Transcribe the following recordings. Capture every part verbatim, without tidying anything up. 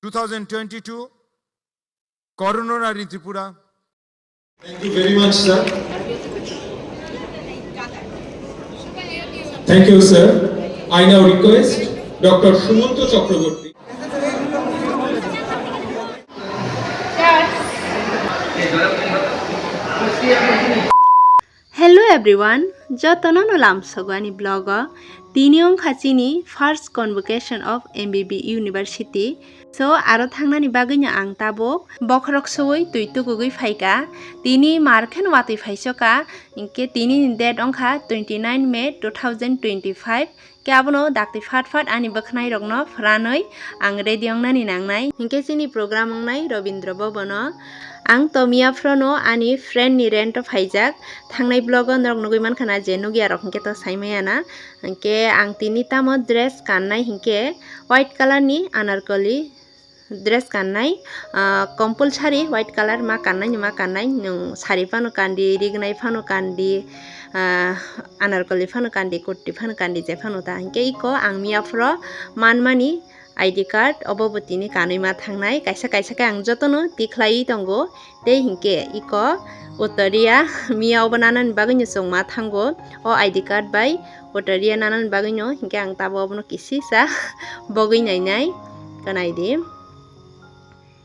two thousand twenty-two Corona Rintripura. Thank you very much, sir. Thank you, sir. I now request Doctor Sumanta Chakraborty. Hello everyone, jotono no lamsogo ani vlog o. Tini wngkha chini first convocation of M B B University. So, aro thangnani bagwino ang tabuk bokhorok soi twi tukugwi phaikha. Tini mar khe watwi phaisoka, hinkhe tini ni date wngkha twenty nine May two thousand twenty five. Khe abono dakti phat phat ani bwkhwnai rokno phranwi ang ready wngnani nangnai. Hinkhe chini program wngnai Rabindra Bhavan o. Ang to miya phrono ani friend ni rent o phaijak. Thangnai vlog o norok nugwi mankha na je nugya rok hinkhe to saimaya na. Hinkhe ang tini tamo dress kannai hinkhe white color ni anarkali dress kannai, ah, compulsory white color ma kannai ni ma kannai, nwng sari phano kandi, rignai phano kandi, ah, anarkali phano kandi, kurti phano kandi, je phano ta. Hinkhe iko ang miya phoro manmani I D card obo bo tini kanwi ma thangnai, kaisa kaisa khe ang jotono tikhlaiwi tongo. Tei hinkhe iko Uttoriya miya obo nanani bagwino chwng ma thango. O I D card bai Uttoriya nanani bagwino hinkhe ang tabuk obono kisisa bogwi nainai. Kanai di.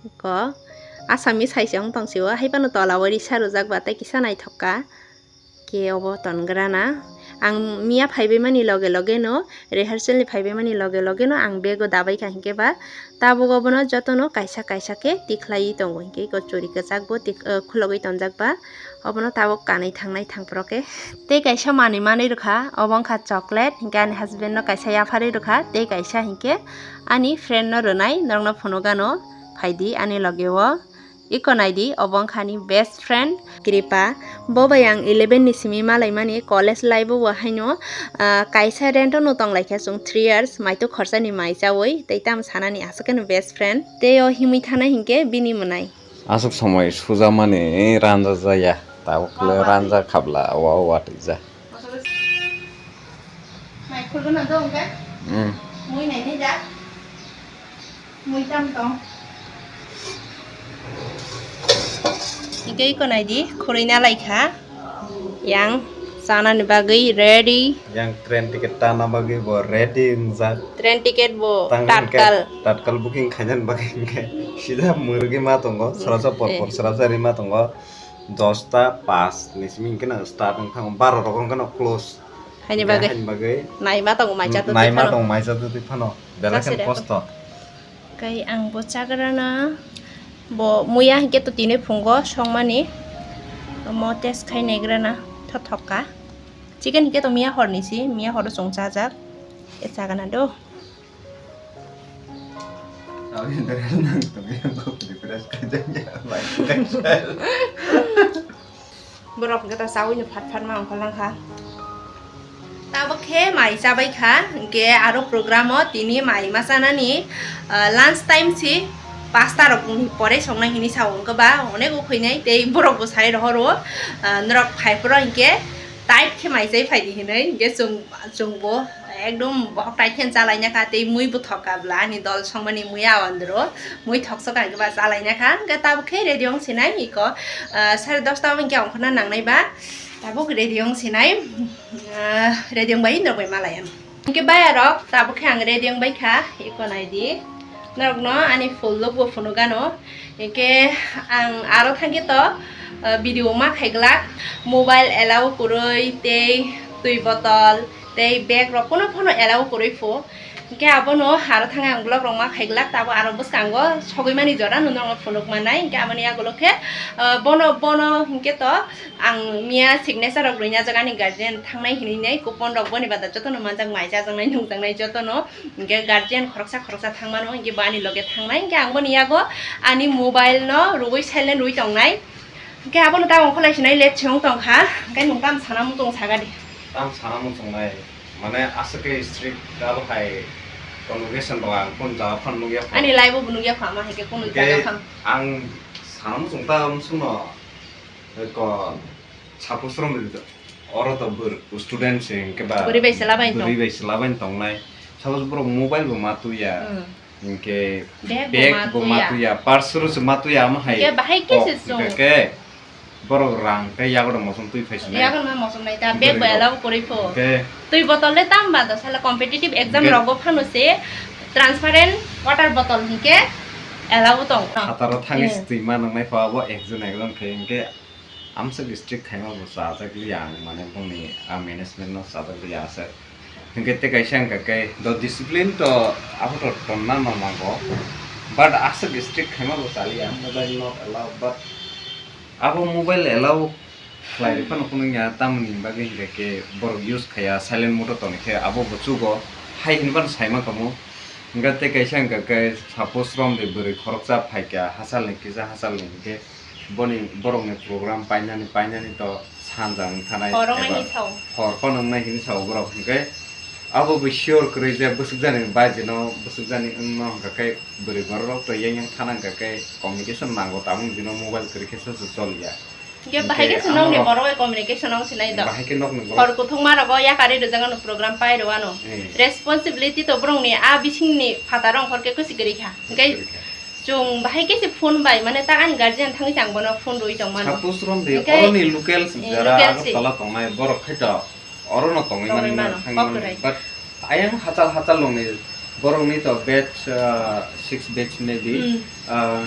Iko Assamese hai se wng tong sio, hai phano tola o risa rwjak ba tei kisa naithok kha. Khe obo tongrana. Ang miya phaibai mani loge loge no, rehearsal ni phaibai mani loge loge no ang bag o dabai kha hinkhe ba tabuk obono jotono kaisa kaisa khe tikhlaiwi tongo hinkhe iko churi kwchak bo tik-, eh, khulogwi tonjak ba obono tabuk kanwi thangnai thangphro khe. Tei kaisa manwi manwi rwkha, obo wngkha chocolate, hinkhe ani husband no kaisa yapharwi rwkha, tei kaisa hinkhe ani friend no rwnai, norokno phunukgano phaidi ani loge o. Iko naidi, obo wngkha ani best friend Kripa. Bo bai ang eleven ni simi malaimani, college life o bo haino, ah, kaisa rent o no tonglaikha chwng three years, maitu khorsa ni mai chaui, tei tamo sanani aswk khe no best friend. Tei o himwi thana hinkhe bini mwnai. Aswk somoi sujamani ranja jaya, tabuk le ranja khabla, wa wa tija. Mai khulgwna do hwnkhe? Hmm. Mui nainai da? Mui tam tong. Hingke iko naidi, khurui nalaikha. Yang chanani bagwi ready. Yang train ticket tana bagwi bo ready wngjak. Train ticket bo tatkal. Tatkal booking khainani bagwi hingke sida mwrwgwi ma tongo, hmm, srasa por por srasa rima tongo. Dosta pas ni simi hingke no start wng thango, baro rok wngkhe no close. Haini bagwi. Haini bagwi. Naima tongo maisa twi phano. Naima tongo maisa twi phano. Belai khe kosto. Kai ang bo chagrana. Bo muya hingke to tini phungo songmani. Omo test khai naigrana. Thothok ka. Chicken hingke to miya horni si, miya horo chwng chajak. E chagana do. Borok hwnkhe ta chaui no phat phat ma ongkhorlang kha. Tabuk khe mai chabai kha, hwnkhe aro program o tini mai ma chanani, ah, lunch time si pasta rok ni pore songnai hinwi sao, hwnkhe ba onek ukhuinai tei borok bo sai rohoro, ah, norok phai phoro hwnkhe tight khe mai chai phaidi hinwi, hwnkhe chwng Chwngbo ekdom bohok tai khe chalaina kha, tei mui bo thok kha bwla, ani dol songmani mui a ondro, mui thoksa kha hwnkhe ba chalaina kha, hwnkhe tabuk khe ready wng sinai iko, ah, sare dosta o hwnkhe ongkhorna nangnai ba, tabuk ready wng sinai, ah, ready wng bai norok bai malai ang. Hwnkhe baya rok tabuk khe ang ready wng bai kha, iko nai di. Norokno ani full look bo phunukgano. Hinkhe ang aro thangkhe to, ah, video ma khaiglak, mobile allow kwrwi tei twi botol tei bag rok kuno phano allow kwrwi pho. Hinkhe abono aro thangkhe ang vlog rok ma khaiglak, tabo aro bwskango sogwi mani jora no norokno phunuk manai. Hinkhe aboni yagulo khe, ah, bono, bono hinkhe to ang miya signature rok rwina jak ani guardian thangnai hinwi nei, coupon rok boni bada jotono manjak, mai chajaknai, nungjaknai jotono. Hinkhe guardian khoroksa khoroksa thangmano, hinkhe bo ani loge thangnai, hinkhe ang boni yago ani mobile no rwui silent rwui tongnai. Hinkhe abono ta ongkholai sinai late se wng tongkha, hinkhe nwng tamo sana muchung saga di. Tamo sana muchungnai, mane aswk khe strict abo hai convocation rok ang kunu jaga phano nukya kho. Ani live o bo nukya kho ama, hinkhe kunu jaga phano. Ang sana muchung ta muchungno, ko, Suppose romwi oro to bwrwi student se hinkhe ba bwrwi bai chwla bai tong. Bwrwi bai chwla bai tongnai. Suppose borok mobile bo ma tuya. Hmm. Hinkhe bag bo bag bo matuya. Matuya, purse rok se matuya, amo hai. Hinkhe bahai khe kok, se chwng. Hinkhe ke borok rang khe yago da mosom twi phai sinai. Yago da mosom nai ta, bag bo allow kwrwi pho. Hinkhe twi bottle le tamo ba do sala competitive exam rogo phano se transparent water bottle hinkhe allow tong. Hataro thangwi se twi ma nang nai pha abo ekjon ekjon khe hinkhe. Amswk strict khaima bo chajak liya ang, mane bongni a management no chajak liya aswk. Hinkhe tei kaisa wngkha khe do discipline to abo to tonna no nango, but aswk strict khaima bo chaliya, mobile not allow, but abo mobile allow khlai rw phano phunukya, tamoni bagwi hinkhe khe borok use khaiya, silent mode o tongkhe abo bo chugo hai hinwi phano sai mankha mu. Hinkhe tei kaisa wngkha khe suppose romdi bwrwi khoroksa phaikha hachalni kisa hachalni hinkhe, boni borokni program painani painani to sanja wng thanai. Hor wngnai eba hinwi sao. Hor phano wngnai hinwi sao borok, hinkhe abo bo sure kwrwi je bwswk jani baji no, bwswk jani wngno hwnkha khe bwrwi borok rok to yang yang thana hwnkha khe communication nango, tabuk bino mobile kwrwi khe se choliya. Hinkhe bahai khe se nokni borok bai communication wng sinai do. Bahai khe nokni borok. Hor kuthukma rogo yakarwi rwjak ano program pai rw ano. Eh. Responsibility to borokni a bisingni phataro wngkhor khe kwswi kwrwi kha. Hinkhe kwrwi kha. Chwng bahai khe se phone bai, mane ta ani guardian thangwi chang bono phone rwi tong mano. Suppose romdi oroni locals jara Agartala tongnai borok khai to oro no tongwi mano, thangwi mano, but ayang hachal hachal longni borokni to batch, uh, six batch maybe, uh,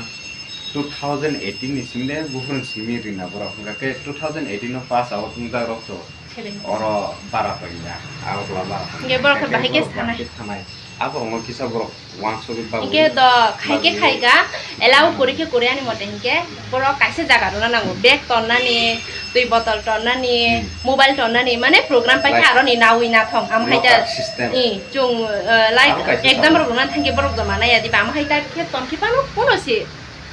two thousand eighteen ni simi de buphuruni simi rina borok, hwnkha khe two thousand eighteen o pass out wngjak rok to oro bara tongya, Agartala bara tongya. Hinkhe borok khe bahai khe sanai. Aborokno kisa borok wansugwi bagwi. Hinkhe do khai khe khai kha, allow kwrwi khe kwrwi ani mote hinkhe borok kaisa jaga rwna nango, bag tonnani, twi bottle tonnani, mobile tonnani, mane program pai khe aroni nawi nathong, am hai ta. Locker system. I, chwng, uh, like exam rok rwna thangkhe borok joma naiya diba, am hai ta khe tonkhe phano phano se.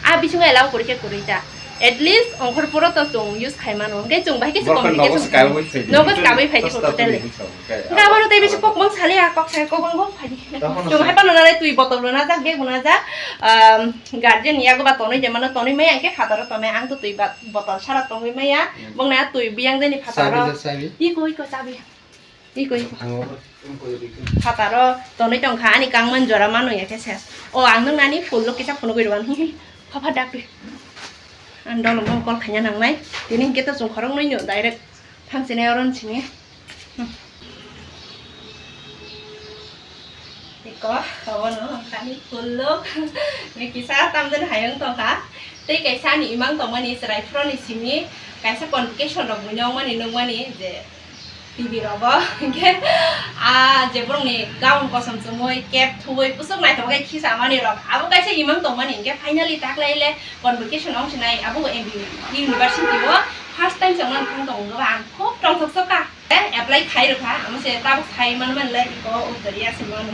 A bisingo allow kwrwi khe kwrwi ta. At least ongkhor poro to chwng use khai mano. Hinkhe chwng bahai khe se communication nogo se kabui phai di. Nogo se kabui phai di totally. Hinkhe abono tei bisi kok mang sali a, kok sai kok mang phai di. Chwng hai phano nalai twi bottle rwna jak, bag rwna jak. Um, guardian yago ba tonwi de mano, tonwi maya hinkhe phataro tonwi, ang to twi ba-, bottle sara tongwi maya. Bongni a twi biyang jani phataro. Iko, iko, chabi. Iko, iko. Phataro tonwi tongkha, ani kangmani jora mano ya khe ses. O, ang nung nani full look kisa phunugwi rwan. Pha pha dapri. Ang dolo mo call khaina nangnai. Tini hinkhe to chwng khoroknwi no direct thangsinai oro sini. Iko, abono kani full look. Ni kisa tamjani hayung tongkha. Tei kaisa ani imang tongmani chwrai phuroni simi kaisa convocation rok buino wngmani nukmani je T V rogo, hinkhe, ah, je borokni gown kosom chumui, cap thuwi, bwswk naithok khe khisamani rok. Abo kaisa imang tongmani, hinkhe finally taklaile convocation wng sinai, abo bo M B university o first time se wngmani thang tongo, ang khub tongthok sokha. Apply khai rwkha, amo se tabuk sai manmani le iko uttariya se mano.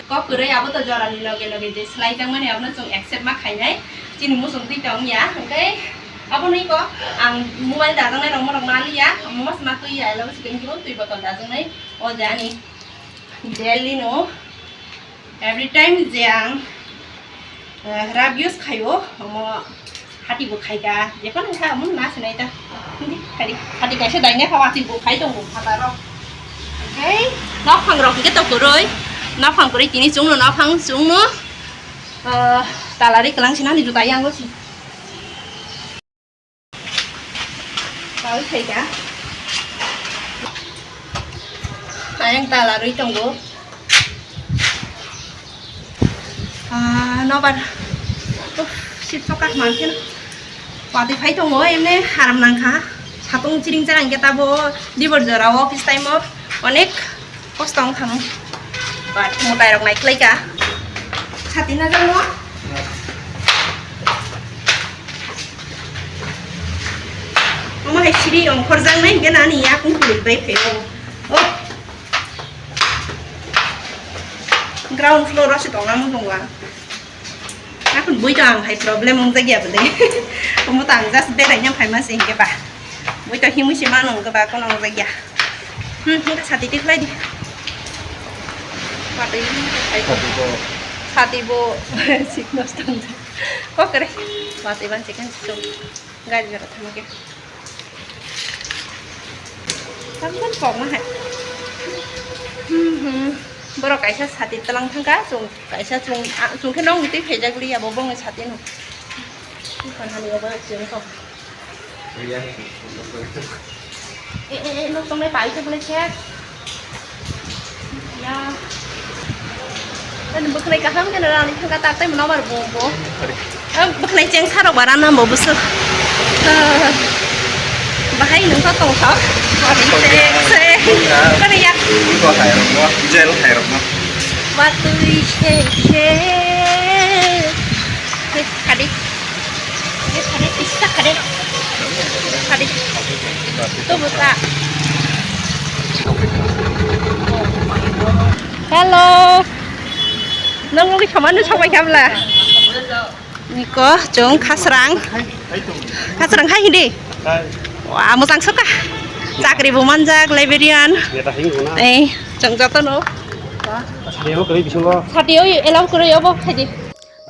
Kok kwrwi abo to jorani loge loge je swlaijakmani abono chwng accept ma khainai. Chini muchung twi tong ya, hwnkhe abono iko ang mobile dajaknai rok morok ma liya, omo mas ma twi ya, elo se khe twi botol dajaknai. O je ani daily no every time je ang, eh, rub use khaio, omo hati bo khaika, jephano kha omo na sinai ta. Hindi, hati, hati kaisa daina kha, hati bo khai tongo phataro. Oke, nokhang rok hingke to kwrwi, nokhang kwrwi tini chwngno nokhang chwngno, eh, talari kwlang sinani juta yango si. Kawi khaika. Ayang talarwi tongo. Ah, nobar. Uff, sip sokak mankhe. Watwi phai tongo, emne haram nangkha. Satung chiring charang khe tabo dibor jora o office time o onek kosto wng thangwi. But mwtai rok naikhwlai kha. Sati na jang no. Omo hai siri ongkhor jang nai hingke nani yakung twi bai phai o. Oh. Ground floor o se tong nang tong wa. Akun bui to ang hai problem wng jak ya bwle. Omo to ang just berai nang phai ma se hingke ba. Bui to himui se mano wng ba kono wng jak ya. Hmm, hingke sati ti khlai di. Watwi hai ko. Sati bo sik nosto wng jak. Kok kre. Watwi ban chicken song. Gari jora thama ke. Tamban kok ma hai. Hmm, hmm. Borok kaisa sati tlang thangkha, chwng kaisa chwng, a, chwng khe nokni twi phaijak liya bo bongni sati no. Buphang hani obo chwng kok. E, e, e, nok tongnai pai se bole se. Ya. Ani bwkhwnai kaham khe rani thangkha tak tai mano mar bo bo. Bwkhwnai cheng sarok bara na bo bwswk. Bahai nungkha tongkha. Wari se se. Kare ya. Iko hai rokno, jail hai rokno. Watui se se. Kadi. Kadi, kadi, kadi. Tubuka. Hello. Nang lagi sama nu sampai kamla. Niko, chwng khasrang. Khasrang hai hindi. Wah, mujang suka. Chakri bo manjak, librarian. Eh, chwng joto no. Sadi o kwrwi bisingo. Sadi o elao kwrwi obo khaidi.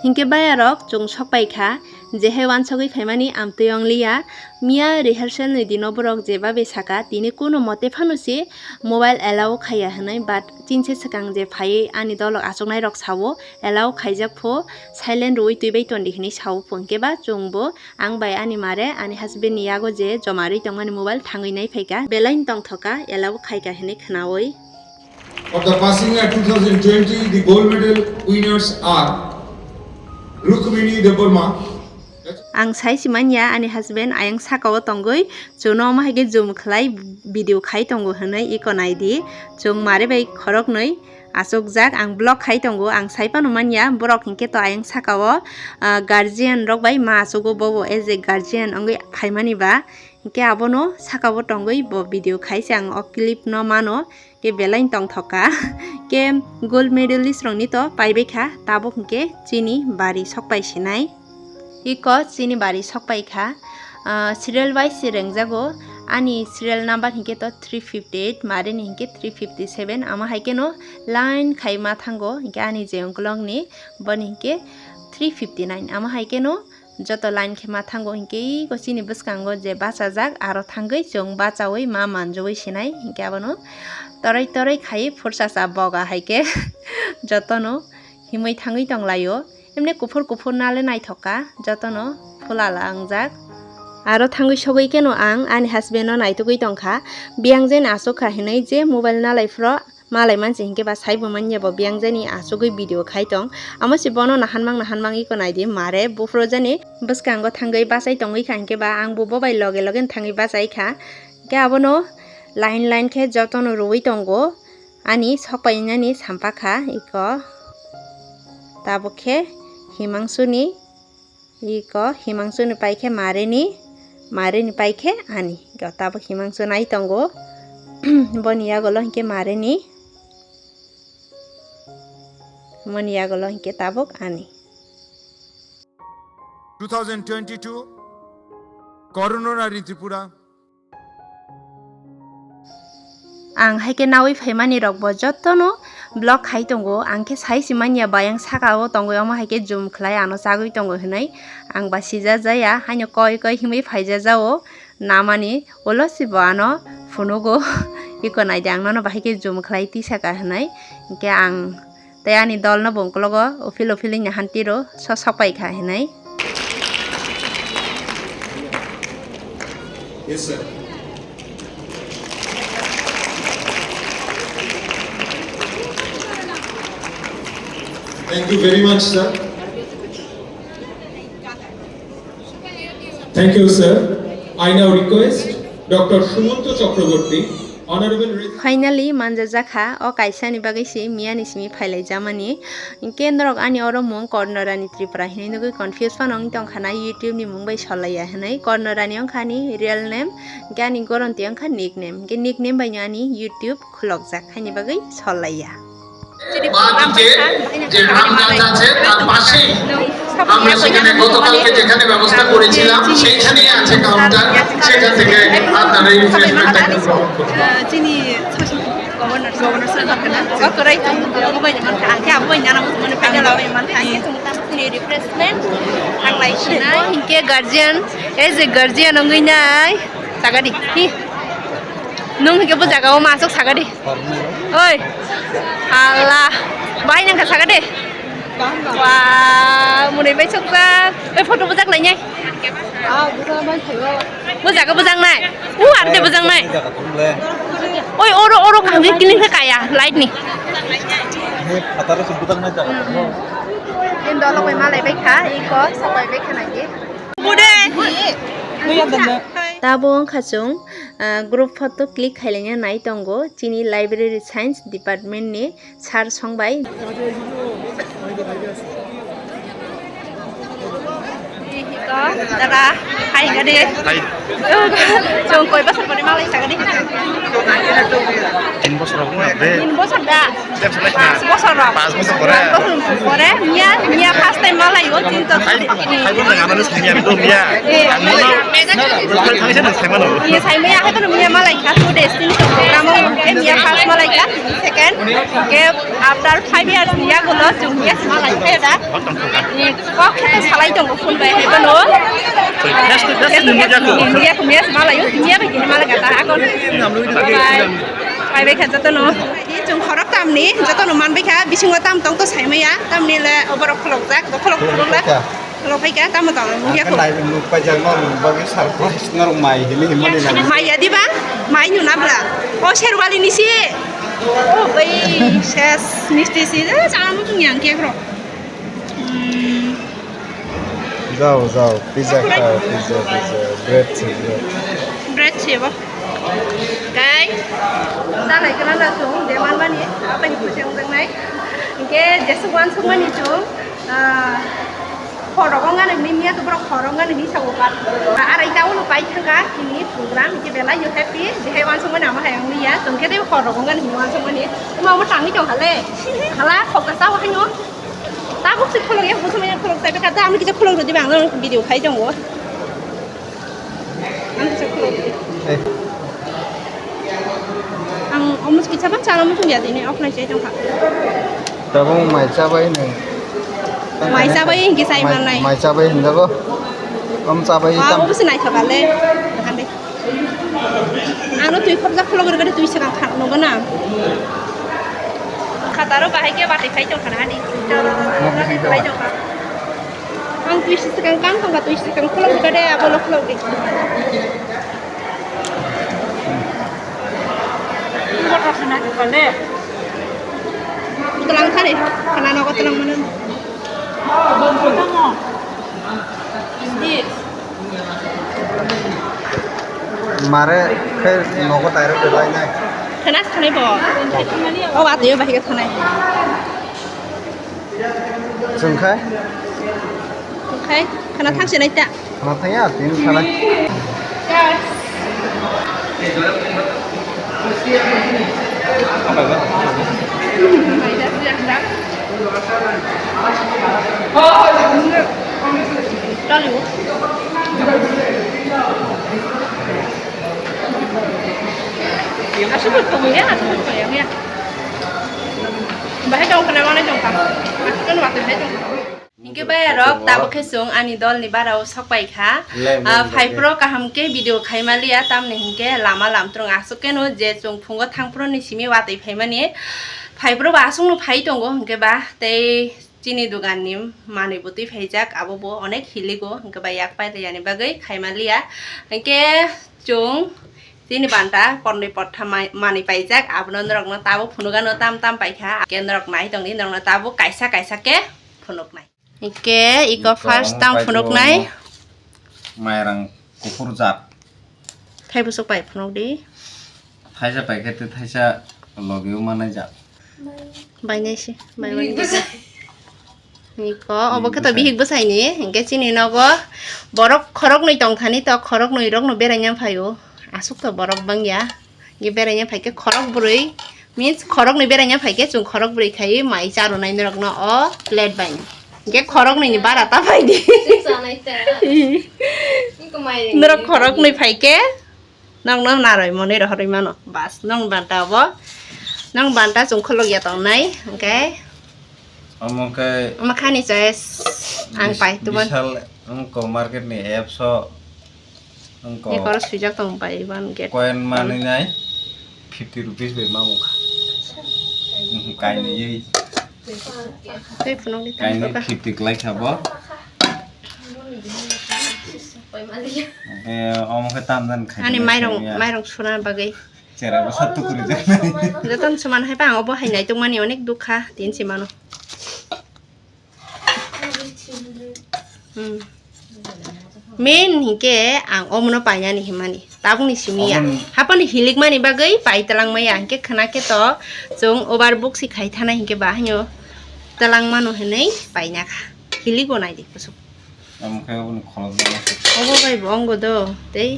Hinkhe bayarok chwng sokpai kha, je hai wansogwi phaimani amtwi ong liya. Miya rehearsal ni dino borok je babe saka, tini kuno mote phano se mobile allow khaiya hwnwi, but chinse swkang je phaiwi ani dolok achuknai rok sao, allow khaijak pho, silent rwui twibai tondi hwnwi sao pho, hinkhe ba chwng bo ang bai ani mare ani husband ni yago je joma rwi tongmani mobile thangwi nai phaikha, belai tongthoka, allow khaikha hwnwi khwnaui. For the passing year two thousand twenty, the gold medal winners are Rukmini Debbarma. Ang sai si manya ani husband ayang saka o tongwi, chuno omo hai khe zoom khlai video khai tongo hwnwi iko nai di. Chwng mare bai khoroknwi achukjak, ang vlog khai tongo, ang sai phano manya borok hinkhe to ayang saka o, ah, guardian rok bai ma achugo, bobo as a guardian wngwi phaimani ba. Hinkhe abono saka o tongwi bo video khai se ang o clip no mano. Khe belai tongthoka. Khe gold medalist rokni to paibai kha, tabuk hinkhe chini bari sokpai sinai. Iko chini bari sokpai kha. Ah, serial wise se rengjago. Ani serial number hinkhe to three fifty eight, mare ni hinkhe three fifty seven. Ama hai khe no line khai ma thango. Hinkhe ani je ungkulok ni, boni hinkhe three fifty nine. Ama hai khe no joto line khe ma thango, hinkhe iko chini bwskango je bachajak, aro thangwi chwng bachaui ma manjui sinai, hinkhe abono toroi toroi khai phursa cha boga hai khe jotono himwi thangwi tonglaio. Emni kuphur kuphur nale naithok kha, jotono phulala wngjak. Aro thangwi sogwi kheno ang ani husband no naitugwi tongkha, biyang jani achuk kha hinwi je mobile nalai phro. Malai mansi hinkhe ba saibo manya bo biyang jani achugwi video khai tong. Amo se bono nahanmang nahanmang iko naidi mare buphuru jani bwskango thangwi bachai tongwi kha, hinkhe ba ang bo bobai loge loge thangwi bachai kha. Hinkhe abono line line khe jotono rwui tongo ani sokpainani sampakha iko. Tabuk khe Himangsuni. Iko Himangsuni pai khe Marini, Marini pai khe ani. Iko tabuk Himangsu nai tongo. Boni yagulo hinkhe Marini. Boni yagulo hinkhe tabuk ani. Two thousand twenty-two, Corona Nari Tripura. Ang hai khe naui phaimani rok bo jotono block khai tongo, ang khe sai si manya bayang saka o tongwi, omo hai khe zoom khlai ano chagwi tongo hinwi ang ba sija jaya, haino koi koi himwi phaija jao namani ulo se bo ano phunugo. Iko naidi ang nono bahai khe zoom khlai tisaka hinwi, hinkhe ang Tei ani dol no bo ukologo uphil uphil wngya hantiro so sokpai kha hinwi. Yes, sir. Thank you very much, sir. Thank you, sir. I now request Doctor Sumanta Chakraborty, Honorable Re- Finally, manjajak kha, o kaisa ni bagwi se miya ni simi phailai jamani. Hinkhe norok ani oro mung Kornorani Tripura hinwi nugwi confuse phano wng tongkha na, YouTube ni mung bai solaiya hinwi. Kornorani wngkha ani real name, hinkhe ani goronti wngkha nickname. Hinkhe nickname bai no ani YouTube khulokjak, haini bagwi solaiya. বাঁদিকে যে আম গাছ আছে, তার পাশেই আমরা সেখানে গতকালকে যেখানে ব্যবস্থা করেছিলাম, সেইখানেই আছে কাউন্টার, সেখান থেকে আপনারা এই রিফ্রেশমেন্টটা গ্রহণ করুন। Chini Governor, Governor sir, Governor sir, ang khe abo bai nana mo mane panel abo bai man kha, ang khe chwng ta ni refreshment ang lai sinai. Hinkhe guardian, as a guardian wngwi nai, tagadi. Hi. Nung hike bo jaga o masuk saga di. Oi. Allah. Bai nang kha saga di. Wah, muni bai sukjak. Oi, photo bujak nai nai. Bo jaga bujak nai. U arte bujak nai. Oi, oro, oro kaham ke kiling khe kaya, light ni. Indo lok bai malai bai kha, iko sapai bai kha nai di. Bude. Tabo wngkha chwng, ah, group photo click khailaiya nai tongo chini library science department ni sir song bai. Dada, hai gade. Hai. Chwng koi bosor bani malai sagadi. Tin bosor rok na bre. Tin bosor da. Step select na. Pas bosor rok. Pas bosor pore. Pas bosor pore. Miya, miya first time malai o tin to. Hai, hai bo nang amane sanya to miya. Eh. Ang no. Thang thang se nang sai mano. Iya, sai miya hai to miya malai kha two days tin to program o. Eh, miya first malai kha, second. Ke after five years miya gulo chwng miya se malai kha da. Kok khe salai tongo phone bai hai bono. Face to face ni media ko. Media ko mes malai, media bai kini malai kata akon. Bai bai kha joto no. Chwng khorok tamni joto no man bai kha bisingo tam tong to sai maya tamni le oborok kholok jak do kholok kholok la. Kholok bai kha tamo tamo media ko. Nai nuk pai jak no bagi surprise no mai hini himani na. Mai ya diba? Mai nu na bla. O sherwali ni si. O bai ses misti si. Eh, sana mutung yang ke bro. Hmm. Jao, jao, pizza kha, pizza, pizza, bread se, bread. Bread se bo. Kai. Salai kana na sung, de man mani, apa ni kuchang tang nai. Ke jesu wan sung mani chung, ah, khorok ong ani ni miya tu borok khorok ong ani ni sago ka. Arai ta ulo pai thang ka, ini program, ke bela you happy, je hai wan sung mani ama hai ang ni ya, tung ke de khorok ong ani ni wan sung mani. Ma mo tangi tong hale. Hala, khok ka sa wa hai no. Tabuk se khuluk ya, busu manya khuluk sai, beka da, ami kisa khuluk rodi bang, video khai tongo. Ang kisa khuluk rodi. Eh. Ang omus kisa ban chana mutung ya dini, offline sai tongkha. Tabuk mai chabai nung. Mai chabai hingke sai mai, manai. Mai chabai hinjago. Om chabai. Ah, tam. Omus nai thokale. Hande. Ano twi khorjak khulok rwgadi twi swkang kha nukgo na. Khataro bahai khe bati khai tong khana ani. Ang twi swkang kang tong kha, twi swkang khulok rwgadi abo lo khulok di. Twlang thari khana nogo twlang mano. Mare khe nogo tairok de lainai. Khana thanai bo. O wa de bahai khe thanai. Chwng khai? Chwng khai? Khana thang se nai ta. Khana thang ya, tin khana. Aswk tong ya, aswk tong ya. Bahai tong khana, manai tong kha. Aswk tong watwi hai tong kha. Hingke bayarok, tabuk khe chwng ani dolni barao sok pai kha. Ah, phaipro kaham khe video khaima liya, tamni hingke lama lamtrwng aswk keno je chwng phungo thangphro ni simi watwi phaimani. Phaipro bo aswkno phai tongo hingke ba tei chini dogan ni manwi bo twi phaijak, abo bo onek hiligo hingke ba yak pai riyani bagwi khaima liya. Hingke chwng chini banta pornwi portha mai-, manwi paijak, abono norokno tabuk phunukgano tam tam paikha. Hingke norok nai tongdi, norokno tabuk kaisa kaisa khe phunuknai. Hingke iko first tam phunuknai. Mairang kuphur jat. Thai bwswk pai phunukdi. Thaisa paikhe tei thaisa logio manai jat. Bainai se, bai bai kisa. Iko, obo khe to bihik bwsai ni, hingke chini nogo borok khoroknwi tongthani to khoroknwi rokno beraina phaio. Aswk to borok bangya. Hingke beraina phaikhe khorok bwrwi, means khoroknwi beraina phaikhe chwng khorok bwrwi khai mai charwnai norokno o plate bai. Hingke khoroknwi ni bara ta phaidi. Norok khoroknwi phaikhe nokno narwi monwi rohorwi mano. Bas, nong banta obo. Nong banta chwng khuluk ya tongnai, hingke. Omo khe. Omo khani choice ang pai tubun. Bishal wngkho market ni apps o wngkho. Ni khoro swijak tong pai ban gate. Coin manwi nai. Fifty rupees bai ma mukha. Mhm, kainwi. Tei phunukni kainwi tangkha. Fifty klai kha bo. Eh, omo khe tamjani khai. Ani mairung, mairung suna bagwi. Chera bo sattu kuri jaknai. Joton suman hai ba ang obo hai naituk mani onek dukha tin si mano. Hmm. Main hinkhe ang omono painani himani. Tabukni simi ya. Hapani hilikmani bagwi pai twlangmaya. Hinkhe khna khe to chwng overbook si khai thana hinkhe ba haino twlangmano hinwi painakha. Hilik bo naidi kusuk. Omo khe oboni kholok jagao se. Obo bai bo ongo do, tei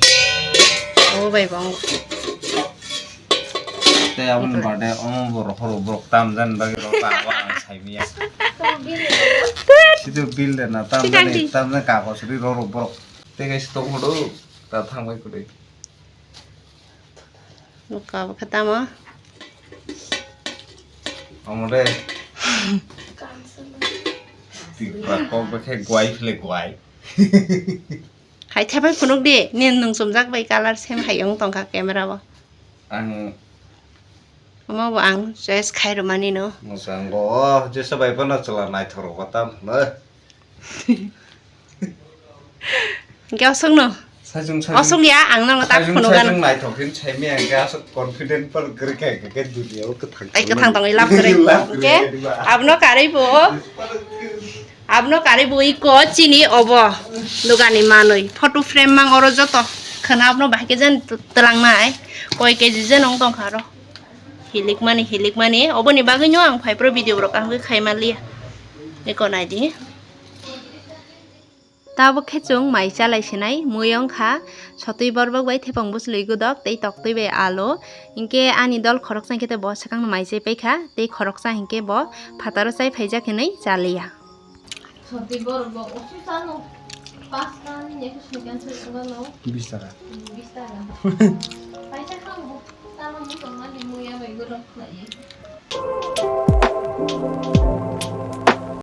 obo bai bo ongo. Tei aboni bade omo bo rohor borok tamjani bagwi rok abo ang saimanya. Sido bill de na tamjani, tamjani kagoj ri rohor borok. Tei kaisa tongmo do, ta thangbai kwrwi. Nukha bo khe tamo. Omo de. Tipra kok bai khe guai phile guai. Hai thapai phunuk di, nini nung chumjak bai colour same hai wng tongkha camera o. Ang omo bo ang choice khai rwmani no. Mwchang go, jesa bai phano chwla naithok rok ba tam hwno. Hingke osokno? Sajung, sajung. Osok ya, ang nono tak sajung, phunugan. Sajung naithok khe saimaya hingke aswk confident pal kwrwi kha hingke dunia o kwthang. Ai, kwthang tongwi lab kwrwi. Lab kwrwi. Hingke diba? Abono karwi bo, abono karwi bo iko chini obo dogani manwi photo frame mang oro joto khwna abono bahai khe jen twlang nai koi keji jen wng tongkha aro. Hilik mani, hilik mani, oboni bagwi no ang phai pro video rok ang khai manliya. Eko naidi. Tabuk khe chwng mai chalai sinai, mui wngkha sotwi borbok bai thepang bwchlwi gwdok tei toktwi bai alo. Hinkhe ani dol khoroksa hinkhe bo swkang mai chai paikha, tei khoroksa hinkhe bo phataro chai phaijak hinwi chaliya. Sotwi borbok usu chano pasta ni neku sungkan sungkan no. Bis taka. Bis taka. Paisa khamu, tamo muchungmani muya bai gwdok khlaiwi.